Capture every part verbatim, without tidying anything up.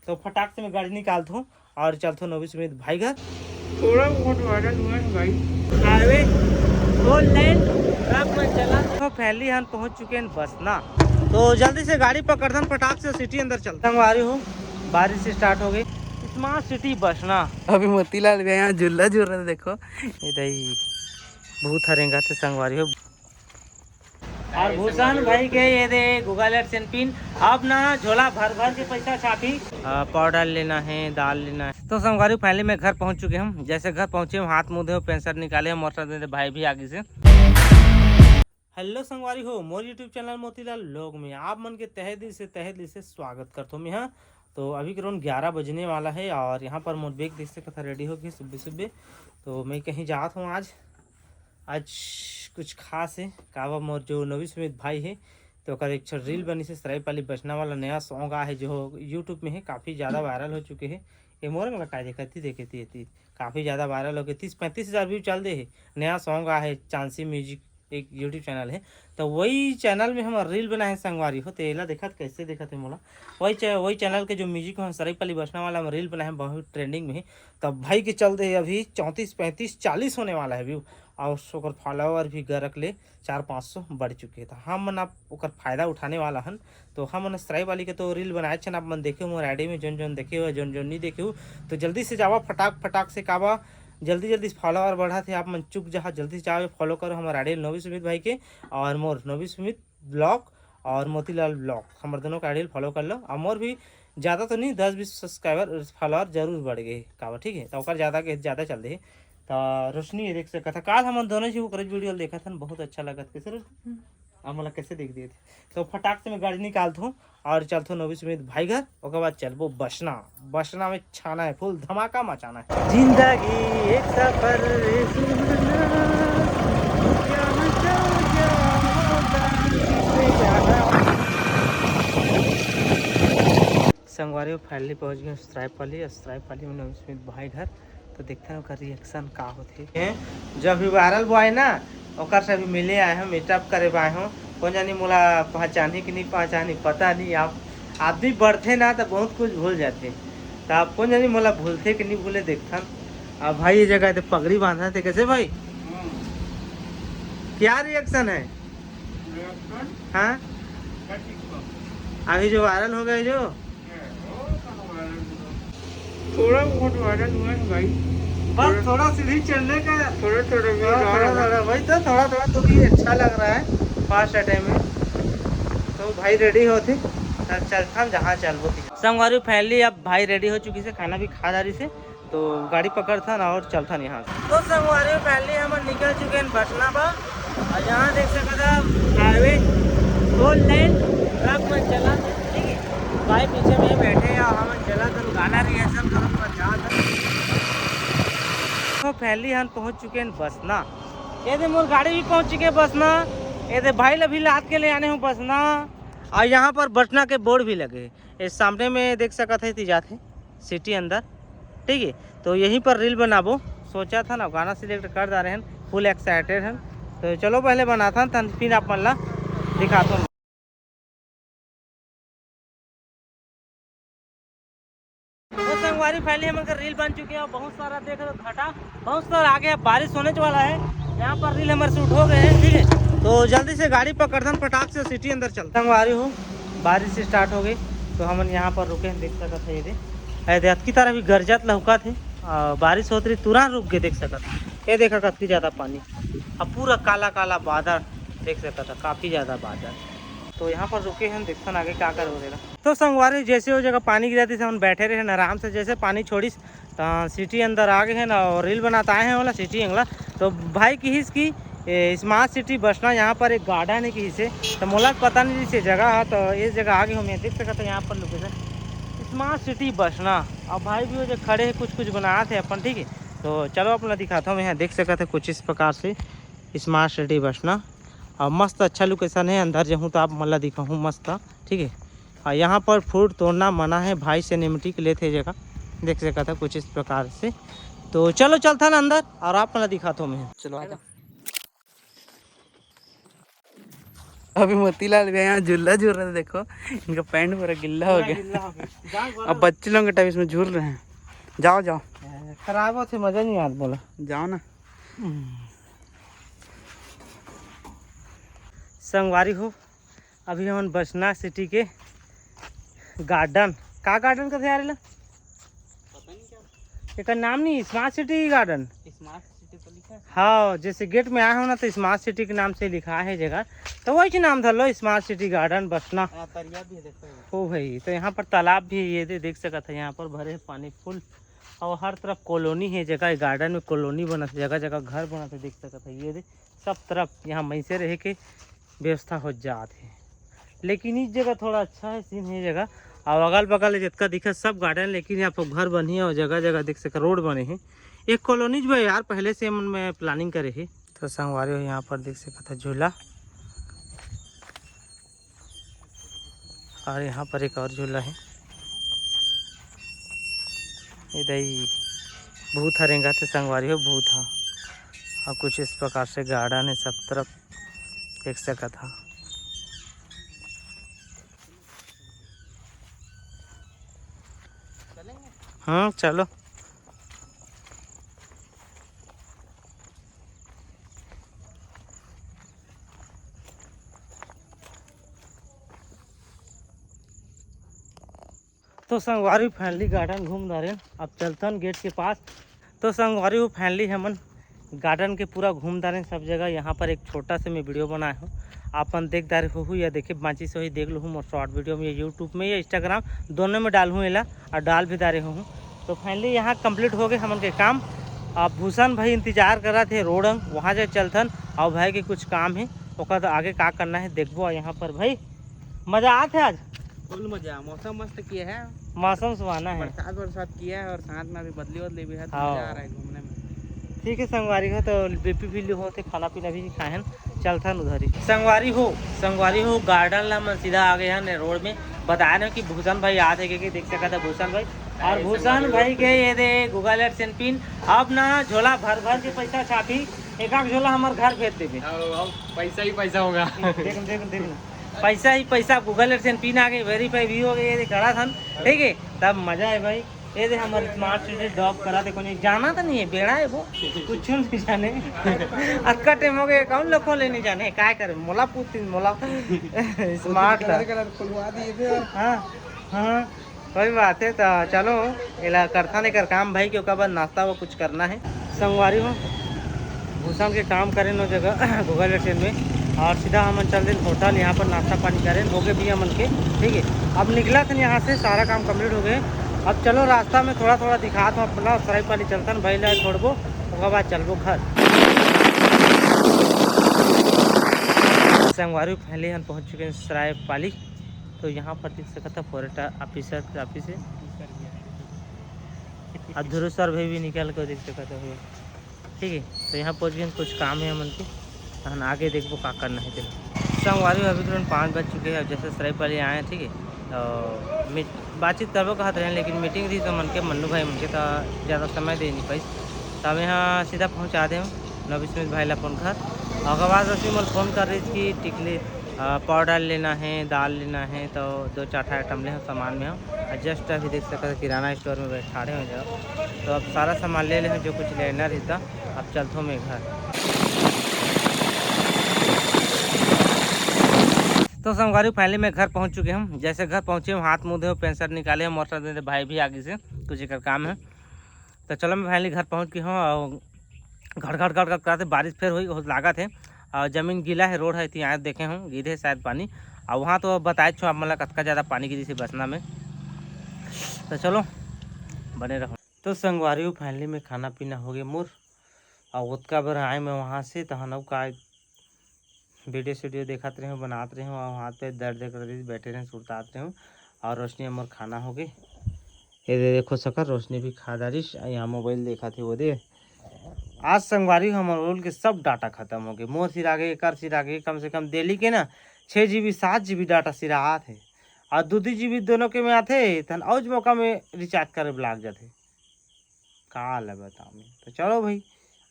तो फटाक से मैं गाड़ी निकालथों और चलथों नवी सुमित भाई घर। थोड़ा बहुत वायरल हुआ है भाई। हाईवे फोर लेन ट्रक में चला। तो पहले हम पहुंच चुके हैं बसना, तो जल्दी से गाड़ी पकड़थन, फटाक से सिटी अंदर चलथन। संगवारी हो, बारिश स्टार्ट हो गई। स्मार्ट सिटी बसना। अभी मोतीलाल भी यहाँ झूला झूल रहे, देखो। ये दही भूत हरेंगा थे संगवारी हो। और भूषण भाई के ये दे Google AdSense पिन। अब ना झोला भर भर के पैसा छापी। आ, पाउडर लेना है, दाल लेना है। तो संगवारी, फाइनली मैं घर पहुंच चुके हम। जैसे घर पहुंचे हम, हाथ मुंह धोए, पेंसर निकाले हम, और साथ में भाई भी आगे से। हेलो संगवारी हो, मोर YouTube चैनल मोतीलाल व्लॉग में आप मन के तहे दिल से, तहे दिल से स्वागत करथों मैं। हाँ, तो अभी करीबन ग्यारह बजने वाला है और यहाँ पर मोर बैग देख सकत हा, रेडी हो गए सुबह सुबह। तो मैं कहीं जात हूँ आज, आज कुछ खास है। काबर मोर जो नवी सुमित भाई है, तो ओकर एक ठो रील बनी से सराईपाली बसना वाला नया सॉन्ग आ है, जो YouTube में है, काफ़ी ज़्यादा वायरल हो चुके हैं। ये मोर अंगला काय देखत थी, देखे थी, थी काफ़ी ज़्यादा वायरल हो गए, तीस पैंतीस हज़ार व्यू चल दे है। नया सॉन्ग आ है, चांसी म्यूजिक एक YouTube चैनल है, तो वही चैनल में हम रील बनाए हैं संगवारी हो। तो एला देखत कैसे देखत है मोला, वही चै-, वही चैनल के जो म्यूजिक में हम सराईपाली बसना वाला हम रील बनाए हैं, बहुत ट्रेंडिंग में है। तब भाई के चल दे अभी चौंतीस, पैंतीस, चालीस होने वाला है व्यू, और ओकर फॉलोअर भी गरक ले चार पाँच सौ बढ़ चुके हैं। तो हम मन आप ओकर फायदा उठाने वाला हन। तो हम मन सराईपाली के तो रील बनाए छन, आप मन देखे हो मोर आईडी में, जोन जोन देखे हो, जोन जोन नहीं देखे हो, तो जल्दी से जावा फटाक फटाक से, काबर जल्दी जल्दी फॉलोअर बढ़त है। आप मन चुक जहा, जल्दी से जाओ, फॉलो करो हमारे आईडी नवी सुमित भाई के और मोर नवी सुमित ब्लॉग और मोतीलाल ब्लॉग, हमारे दोनों का आईडी फॉलो कर लो। और मोर भी ज़्यादा तो नहीं, दस बीस सब्सक्राइबर फॉलोअर जरूर बढ़ गए काबर, ठीक है, तो ओकर ज़्यादा के ज़्यादा चल दे। तो रोशनी ये देख सकत है, काल हम दोनों जी ओकर वीडियो देखत हन, बहुत अच्छा लगत कैसे रोशनी? अब मोला कैसे देख दिए थे, तो फटाक से मैं गाड़ी निकालत हूँ और चलथो नवी सुमित भाई घर, ओकर बाद चलबो बसना। बसना में छाना है, फुल धमाका मचाना है। जिंदगी एक सफर रे सुनना, क्या मजा, क्या मजा। संगवारी, फाइनली पहुंच गए स्ट्राइप वाली, स्ट्राइप वाली में नवी सुमित भाई घर। तो देखते हैं ओकर रिएक्शन का होथे। हैं, जो अभी वायरल बॉय ना, ओकर से अभी मिले आए हो, मीटअप करे आए हो। कौन जानी मोला पहचानी कि नहीं पहचानी, पता नहीं। आप आदमी बढ़थे ना तो बहुत कुछ भूल जाथे, तो आप कौन जानी मोला भूलथे कि नहीं भूले, देखथन। अब भाई ये जगह तो पगड़ी बांधा थे, कैसे भाई? क्या रिएक्शन है? हाँ, अभी जो वायरल हो गए जो, थोड़ा बहुत वायरल हुआ है भाई। बस थोड़ा सीढ़ी चढ़ने का। थोड़ा थोड़ा भी थोड़ा, रहा थोड़ा, है। थोड़ा, वही तो, थोड़ा, थोड़ा तो भी अच्छा लग रहा है फर्स्ट टाइम में। तो भाई रेडी होते, तब चलता हम जहाँ चलबो। संगवारी, फाइनली अब भाई रेडी हो चुकी से, खाना भी खा डारी से, तो गाड़ी पकड़थन और चलथन यहाँ से। तो संगवारी, फाइनली हम निकल चुके हैं बसना बा। और यहाँ देख सकत हा हाईवे फोर लेन ट्रक में चला, ठीक है। भाई पीछे में बैठे हैं और हम चला तो गाना रिहर्सल करत पर जात है। तो पहली हम पहुंच चुके हैं बसना। ये दे मोर गाड़ी भी पहुंच चुके हैं बसना। ये दे भाई ला भी लाद के ले आने हूँ बसना। और यहाँ पर बसना के बोर्ड भी लगे हैं। ये सामने में देख सकत है, ती जात है सिटी अंदर, ठीक है। तो यहीं पर रील बनाबो, सोचा था ना, गाना सिलेक्ट कर डारे हैं, फुल एक्साइटेड हैं। तो चलो पहले बनाथन, तन फिर आप मन ला दिखाथन। तो संगवारी, फाइनली हमन का रील बन चुके हैं। बहुत सारा देख लो घटा, बहुत सारा आगे बारिश होने वाला है। यहाँ पर रील हमारे शूट हो गए हैं, ठीक है। तो जल्दी से गाड़ी पकड़थन, फटाक से सिटी अंदर चलथन। संगवारी हो, बारिश स्टार्ट हो गई, तो हमन यहाँ पर रुके हैं, देख सकत है ये दे, ये दे अतकी तरह भी गरजत लहुकत है। आ, बारिश होत रही, तुरंत रुक गए, देख सकत है। ये देखा कतकी ज़्यादा पानी, अब पूरा काला काला बादल देख सकत है, काफ़ी ज़्यादा बादल। तो यहाँ पर रुके हैं, देखथन आगे का कर हो रहेगा। तो संगवारी, जैसे वो जगह पानी गिरा, तैसे हमन बैठे रहे हैं आराम से। जैसे पानी छोड़िस, त सिटी अंदर आ गए हैं ना, और रील बनात आए हैं वाला सिटी अंगला। तो भाई किहिस कि ए, स्मार्ट सिटी बसना, यहाँ पर एक गार्डन है किहिस से, तो मोला पता नहीं से जगह है। तो ये जगह आ गए हम, देख सकते हैं यहाँ पर लोकेशन स्मार्ट सिटी बसना। अब भाई भी वो जो खड़े हैं, कुछ कुछ बनात है अपन, ठीक है। तो चलो अपना दिखाता हूँ, यहाँ देख सकते हैं कुछ इस प्रकार से स्मार्ट सिटी बसना। और मस्त अच्छा लोकेशन है, अंदर जाहूँ तो आप मन ला दिखाहूँ मस्त, ठीक है। और यहाँ पर फ्रूट तोड़ना मना है, भाई से निमटी के लेते जगह, देख सकत है कुछ इस प्रकार से। तो चलो चलथन अंदर और आप मन ला दिखाता हूँ मैं, चलो आजा। अभी मोतीलाल भी यहाँ झूला झूल रहे थे, देखो इनका पैंट पूरा गिल्ला हो गया। अब बच्चे लोगों के टाइप इसमें झूल रहे हैं। जाओ, जाओ। खराब होते, मजा नहीं आता बोला। जाओ ना। संगवारी हो, अभी हमन बसना सिटी के गार्डन, का गार्डन कथे यार एला? पता नहीं क्या। एकर नाम नहीं, smart city garden. Smart city तो लिखा है। हाँ, जैसे गेट में आए हो ना, तो स्मार्ट सिटी के नाम से लिखा है जगह, तो वही नाम धर लो, स्मार्ट सिटी गार्डन बसना। हाँ, तरिया भी है, देखो। ओ भाई, तो यहाँ पर तालाब भी है, ये दे-, देख सकत है, यहाँ पर भरे हैं पानी फुल। और हर तरफ कॉलोनी है, जगह गार्डन में कॉलोनी बनत है, जगह जगह घर बनत है, देख सकत है। ये दे, सब तरफ यहाँ मइसे रहे के व्यवस्था हो जात है। लेकिन इस जगह थोड़ा अच्छा है, सीन है जगह। और अगल बगल जितका दिखे सब गार्डन, लेकिन यहाँ पर घर बनी है और जगह जगह देख सके रोड बने हैं। एक कॉलोनीज भाई यार, पहले से मन में प्लानिंग करे है। तो संगवारी हो, यहाँ पर देख सकत है झूला, और यहाँ पर एक और झूला है। ये दई भूत ह रेंगा थे संगवारी हो, भूत ह। और कुछ इस प्रकार से गार्डन है, सब तरफ देख सकत ह। हम्म, चलो। तो संगवारी, फाइनली गार्डन घूम डारेन, अब चलथन गेट के पास। तो संगवारी हो, फाइनली हमन गार्डन के पूरा घूम डारेन सब जगह। यहाँ पर एक छोटा से मैं वीडियो बनाए हूँ, आपन देख डारे होहू या देखे बाँची से होही, देख लूँ मोर शॉर्ट वीडियो में, या यूट्यूब में या इंस्टाग्राम दोनों में डालहूँ एला, और डाल भी डारे होहूँ। तो फाइनली यहाँ कंप्लीट हो गए हमन के काम। अब भूषण भाई इंतजार करा थे रोड अंग, वहाँ जाए चलथन, और भाई के कुछ काम है, ओकर आगे का करना है देखबो। और यहाँ पर भाई मजा आत है आज। फुल मजा, मौसम मस्त किया है। मौसम सुहाना है। बरसात बरसात किया है और साथ में अभी बदली बदली भी है, तो हाँ। मजा आ रहा है घूमने में। ठीक है संगवारी हो, तो बीपी भी हो, तो खाना पीना भी खाए हैं, चलथन उधर ही। संगवारी हो, संगवारी हो, गार्डन ला मन सीधा आ गए हैं रोड में। बताए ना कि भूषण भाई आत है, क्योंकि देख सकता था भूषण भाई। और भूषण भाई के ये दे गूगल एडसेंस पिन, अब ना झोला भर भर के पैसा छापी, एक आध झोला हमार घर भेज देबे। पैसा ही पैसा होगा। देख, देख, देख। पैसा ही पैसा, गूगल एडसेंस पिन आ गए, वेरीफाई भी हो गए, ये करा था, ठीक है, तब मजा है भाई। ये दे हमर स्मार्ट सिटी ड्रॉप करा दे, कोनी जाना तो नहीं है, बेड़ा है वो, कुछ नहीं जाने। अतका टाइम हो गए, कौन लोग खोले नहीं जाने, काय करे, मोला पूछती, मोला स्मार्ट ला। कलर खुलवा दिए थे। हाँ, हाँ। कोई बात है, तो चलो, एला करथन एकर काम भाई, के ओकर बाद नाश्ता वो कुछ करना है। संगवारी हो, भूषण के काम करे नो जगह गूगल एडसेंस में, और सीधा हमन चल दिन होटल, यहाँ पर नाश्ता पानी करें, हो गए भी हमन के, ठीक है। अब निकला थन यहाँ से, सारा काम कंप्लीट हो गए। अब चलो, रास्ता में थोड़ा थोड़ा दिखात हूँ अपना, सरायपाली चलथन, भाई ला छोड़बो, ओकर बाद चलबो घर। संगवारी, पहले हम पहुँच चुके हैं सरायपाली। तो यहाँ पर देख सकत ह फॉरेस्ट ऑफिसर के ऑफिस है। और ध्रुव सर भी, भी निकल के देख सकत हो, ठीक है। तो यहाँ पहुँच गए, कुछ काम है हमन के, तहन आगे देखबो का करना है तेला। संगवारी हो, अभी तुरंत पाँच बज चुके हैं, अब जैसे सरायपाली आए हैं, ठीक है, तो मीट बातचीत करबो कहत रहे, लेकिन मीटिंग रही तो मन के मन्नू भाई मन के तो ज़्यादा समय दे नहीं पाइस। तो अब यहाँ सीधा पहुँचा दे हम नवस्मित भाई ला अपन घर। और ओकर बाद रोशनी मोला फोन कर रही कि टिकली, अ, पाउडर लेना है, दाल लेना है, तो दो चार ठा आइटम ले हम सामान में हम। और जस्ट अभी देख सकते हैं किराना स्टोर में बैठाड़े हो जाओ, तो अब सारा सामान ले ले हम जो कुछ लेना रहता। अब चलथो मैं घर। तो संगवारी, फाइनली मैं घर पहुंच चुके हूँ। जैसे घर पहुंचे हूँ, हाथ मुंह धोए, पैंसठ निकाले हूँ, मोटर दे दे, भाई भी आगे से कुछ एकर काम है। तो चलो, मैं फाइनली घर पहुंच गए हूँ और घड़ घड़ घड़ घड़ करते बारिश फिर हुई, बहुत लागत है। और जमीन गीला है, रोड है, इतनी आए देखे हूँ, गिरे है शायद पानी। और वहाँ तो बताए छो आप, मतलब कतका ज़्यादा पानी गिरी से बसना में। तो चलो, बने रहो। तो संगवारी हो, फाइनली में खाना पीना हो गए मोर। और ओतका बेर आए मैं वहाँ से, तहन अउ का वीडियो सीडियो देखत रहे हूँ, बनात रहे हूँ, और हाथ पे दर्द कर रही, बैठे रहे, सुरतात रहे हूँ। और रोशनी हमर खाना हो गए। ये दे देखो सकर, रोशनी भी खा डारिस, आ यहाँ मोबाइल देखा थे वो दे। आज संगवारी हमर रोल के सब डाटा खत्म हो गए, मोर सिरा गए, एकर सिरा गए, कम से कम डेली के ना छः जी बी, सात जी बी डाटा सिरात है। और दो दो जी बी दोनों के में आथे, तहन औज मौका में रिचार्ज करे लाग जाथे। का ले बताओ मैं। तो चलो भाई,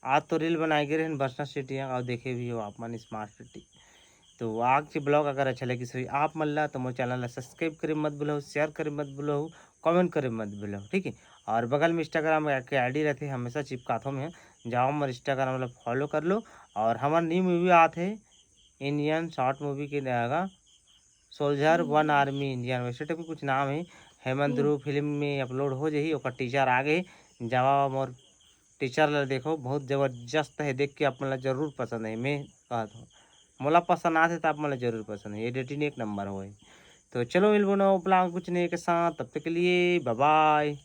आज तो रील बनाए गे रहन बसना सिटी, और देखे भी हो आप मन स्मार्ट सिटी। तो आज के ब्लॉग अगर अच्छा लगिस होही आप मन ला, तो मोर चैनल ला सब्सक्राइब करे मत भूलहू, शेयर करे मत भूलहू, कमेंट करे मत भूलहू, ठीक है। और बगल में इंस्टाग्राम के आईडी रहथे, हमेशा चिपकाथों मैं, जाओ मोर इंस्टाग्राम ला फॉलो कर लो। और हमर न्यू मूवी आत हे इंडियन शॉर्ट मूवी के रहेगा सोल्जर वन आर्मी इंडियन, वैसे टाइप के कुछ नाम है। हेमंत ध्रुव फिल्म में अपलोड हो जाही, ओकर टीजर आ गे। जावा मोर टीजर ला देखो, बहुत जबरदस्त है, देख के आप मन ला जरूर पसंद है। मैं कहत हूँ, मोला पसंद आथे तो आप मन ला जरूर पसंद है, एडिटिंग एक नंबर होए। तो चलो मिलबो नवा ब्लॉग कुछ नए के साथ, तब तक के लिए बाय बाय।